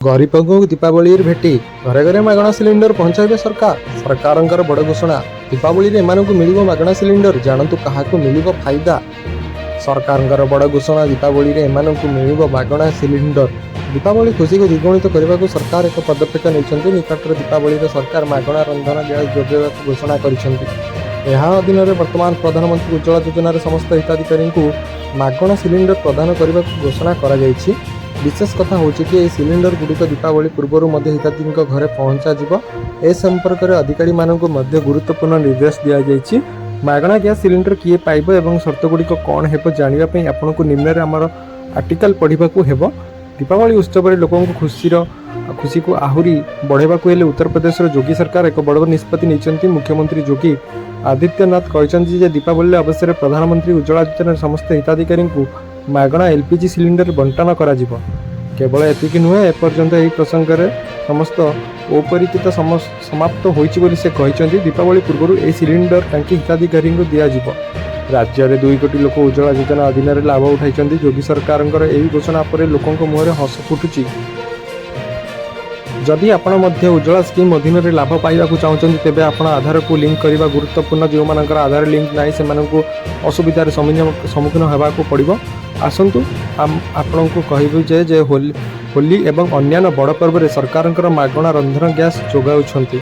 ଗରିବଙ୍କୁ ଦୀପାବଳିରେ ଭେଟି ଘରେ ଘରେ ମାଗଣା ସିଲିଣ୍ଡର ପହଞ୍ଚାଇବେ ସରକାର। ସରକାରଙ୍କର ବଡ଼ ଘୋଷଣା, ଦୀପାବଳିରେ ଏମାନଙ୍କୁ ମିଳିବ ମାଗଣା ସିଲିଣ୍ଡର। ଜାଣନ୍ତୁ କାହାକୁ ମିଳିବ ଫାଇଦା। ସରକାରଙ୍କର ବଡ଼ ଘୋଷଣା, ଦୀପାବଳିରେ ଏମାନଙ୍କୁ ମିଳିବ ମାଗଣା ସିଲିଣ୍ଡର। ଦୀପାବଳି ଖୁସିକୁ ଦ୍ୱିଗୁଣିତ କରିବାକୁ ସରକାର ଏକ ପଦକ୍ଷେପ ନେଇଛନ୍ତି। ନିକଟରେ ଦୀପାବଳିରେ ସରକାର ମାଗଣା ରନ୍ଧନ ଗ୍ୟାସ ଯୋଗାଇବାକୁ ଘୋଷଣା କରିଛନ୍ତି। ଏହା ଅଧୀନରେ ବର୍ତ୍ତମାନ ପ୍ରଧାନମନ୍ତ୍ରୀ ଉଜ୍ଜ୍ୱଳା ଯୋଜନାରେ ସମସ୍ତ ହିତାଧିକାରୀଙ୍କୁ ମାଗଣା ସିଲିଣ୍ଡର ପ୍ରଦାନ କରିବାକୁ ଘୋଷଣା କରାଯାଇଛି। ବିଶେଷ କଥା ହେଉଛି କି, ଏହି ସିଲିଣ୍ଡର ଗୁଡ଼ିକ ଦୀପାବଳି ପୂର୍ବରୁ ମଧ୍ୟ ହିତାଧିକାରୀଙ୍କ ଘରେ ପହଞ୍ଚାଯିବ। ଏ ସମ୍ପର୍କରେ ଅଧିକାରୀମାନଙ୍କୁ ମଧ୍ୟ ଗୁରୁତ୍ୱପୂର୍ଣ୍ଣ ନିର୍ଦ୍ଦେଶ ଦିଆଯାଇଛି। ମାଗଣା ଗ୍ୟାସ୍ ସିଲିଣ୍ଡର କିଏ ପାଇବ ଏବଂ ସର୍ତ୍ତଗୁଡ଼ିକ କ'ଣ ହେବ, ଜାଣିବା ପାଇଁ ଆପଣଙ୍କୁ ନିମ୍ନରେ ଆମର ଆର୍ଟିକଲ ପଢ଼ିବାକୁ ହେବ। ଦୀପାବଳି ଉତ୍ସବରେ ଲୋକଙ୍କୁ ଖୁସିକୁ ଆହୁରି ବଢ଼ାଇବାକୁ ହେଲେ ଉତ୍ତରପ୍ରଦେଶର ଯୋଗୀ ସରକାର ଏକ ବଡ଼ ନିଷ୍ପତ୍ତି ନେଇଛନ୍ତି। ମୁଖ୍ୟମନ୍ତ୍ରୀ ଯୋଗୀ ଆଦିତ୍ୟନାଥ କହିଛନ୍ତି ଯେ ଦୀପାବଳି ଅବସରରେ ପ୍ରଧାନମନ୍ତ୍ରୀ ଉଜ୍ଜ୍ୱଳା ଯୋଜନାରେ ସମସ୍ତ ହିତାଧିକାରୀଙ୍କୁ ମାଗଣା ଏଲ୍ପିଜି ସିଲିଣ୍ଡର ବଣ୍ଟନ କରାଯିବ। କେବଳ ଏତିକି ନୁହେଁ, ଏପର୍ଯ୍ୟନ୍ତ ଏହି ପ୍ରସଙ୍ଗରେ ସମସ୍ତ ଔପଚାରିକତା ସମାପ୍ତ ହୋଇଛି ବୋଲି ସେ କହିଛନ୍ତି। ଦୀପାବଳି ପୂର୍ବରୁ ଏହି ସିଲିଣ୍ଡର ଟାଙ୍କି ହିତାଧିକାରୀଙ୍କୁ ଦିଆଯିବ। ରାଜ୍ୟରେ 2 କୋଟି ଲୋକ ଉଜ୍ଜ୍ୱଳା ଯୋଜନା ଅଧୀନରେ ଲାଭ ଉଠାଇଛନ୍ତି। ଯୋଗୀ ସରକାରଙ୍କର ଏହି ଘୋଷଣା ପରେ ଲୋକଙ୍କ ମୁହଁରେ ହସ ଫୁଟୁଛି। ଯଦି ଆପଣ ମଧ୍ୟ ଉଜ୍ଜ୍ୱଳା ସ୍କିମ୍ ଅଧୀନରେ ଲାଭ ପାଇବାକୁ ଚାହୁଁଛନ୍ତି, ତେବେ ଆପଣ ଆଧାରକୁ ଲିଙ୍କ କରିବା ଗୁରୁତ୍ୱପୂର୍ଣ୍ଣ। ଯେଉଁମାନଙ୍କର ଆଧାର ଲିଙ୍କ ନାହିଁ, ସେମାନଙ୍କୁ ଅସୁବିଧାର ସମ୍ମୁଖୀନ ହେବାକୁ ପଡ଼ିବ। ଆସନ୍ତୁ ଆପଣଙ୍କୁ କହିବୁ ଯେ ହୋଲି ଏବଂ ଅନ୍ୟାନ୍ୟ ବଡ଼ ପର୍ବରେ ସରକାରଙ୍କର ମାଗଣା ରନ୍ଧନ ଗ୍ୟାସ୍ ଯୋଗାଉଛନ୍ତି।